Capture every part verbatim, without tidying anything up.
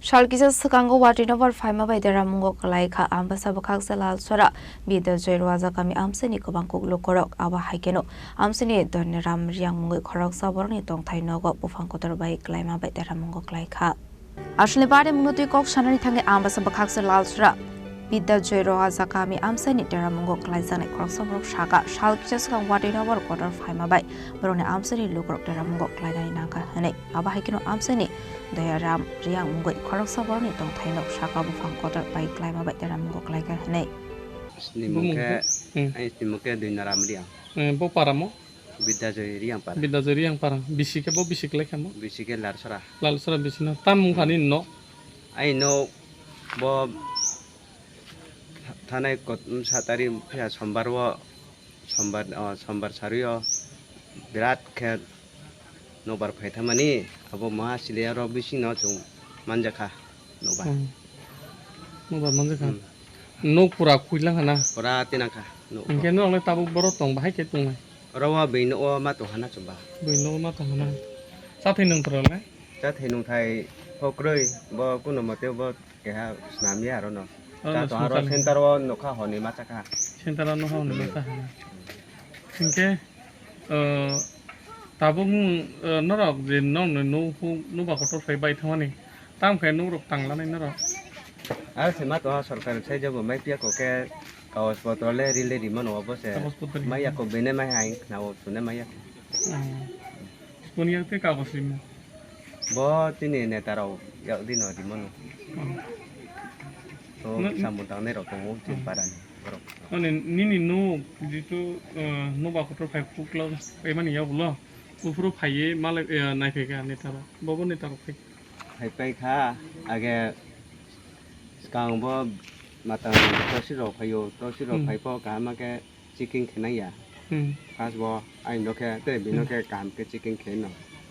Sal kisa swkango watwi nobar phaima bai deramungo kwlai kha. Ambasa bwkhaksa Lalsora Bidya Joy Roaja kami amchaini kwbang kuk lukurok. Abo hai kheno amchaini Doniram Riyang mungwi khoroksa borokni tongthai nogo buphang kotor bai kwlaima bai deramungo kwlai kha. Aswlni barimungno twi kok sanani thangwi ambasa bwkhaksa Lalsora Bidya Joy Roaja kami amchaini deramungo kwlaijaknai khoroksa borok saka sal kisa swkang watwi nobar kotor phaima bai borokni amchaini lukurok deramungo kwlainani nangkha hwnwi. Abo hai kheno amchaini Doyaram Riyang mungwi khoroksa borokni tongthaino saka buphang kotor bai kwlaima bai deramungo kwlaikha hwnwi. Bini mung khe, hmm. Ani bini mung khe Doinaram Riyang. Hmm, bo paramo? Bidya Joy Riyang para. Bidya Joy Riyang para. Bisi khe bo bisi kwlai kha mo? Bisi khe Lalsora. Lalsora bisi no. Tam mung kha nini no? Ani no bo thanai kot-, um, satari phiya sombar o, sombar, o, sombar sarwi o birat khe nobar phaithamani abo maha sile aro bisingno chwng manjakha nobar. Hmm. Nobar manjakha. Hmm. Nok pura khuilang hana. Pura tinangkha nok. Hinkhe norok le tabuk borok tong bahai khe tongnai. Oro o bini nok o ma tong hana chwng ba. Bini nok o ma tong hana. Chathai nung pura le? Chathai nung thai pho kwrwi bo kuno mote bo keha swnam ya aro no. Aro no. Chato aro swnam center o nokha hwnwi ma chakha. Center o nokha hwnwi ma chakha. Hinkhe, uh, tabuk, uh, norok je nokni nuhu-, nuba kotor sai bai thangmani, tam khe nukrok tanglanai norok? Aro se ma tongha sorkar sai jabo mai piya kok khe kagoj potro le rile rimano obo se. Kagoj potro rile. Mai ya kok bene mai hai khna o sune mai ya kok. Hmm. Boni yak tei kagoj rimo? Bo chini neta rok yak dino rimo no. Hmm. To samung tangnai rok tongo chini para ni borok. Ani nini nuk jitu, eh, nuba kotor phai pukla paimani yak ulo. Uphuru phaiye malai, eh, naiphai kha neta rok. Bobo neta rok phai. Phai pai kha age swkang bo matang tosi rok phaio. Tosi rok phai po kaham khe checking khenai ya. Hmm. First bo aini no khe tei bini no khe kaham khe checking khe no.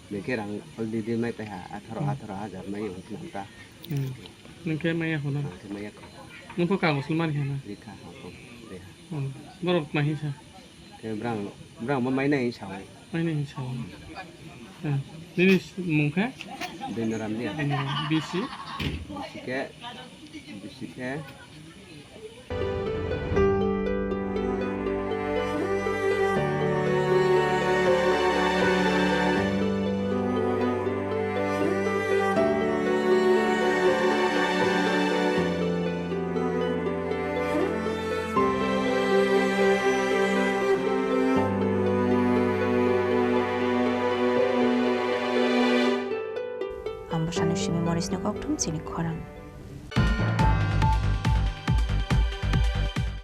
Bini khe rang already mai taiha atharo, atharo hajar mai wng khe nang ta. Hmm. Nung khe maya hono? Ang khe maya kho. Nung kho kagos mani hana? Rikha ha kho. Reha. Hmm. Borok mahi sa? Khe brang, brang bo mai nai sa. Mai nai sa. Hmm. Nini mung khe? Dinaram dia. Dinaram. Bisi? Bisi khe, bisi khe. Ang bwsano simi Morisni kokthum chini khorang.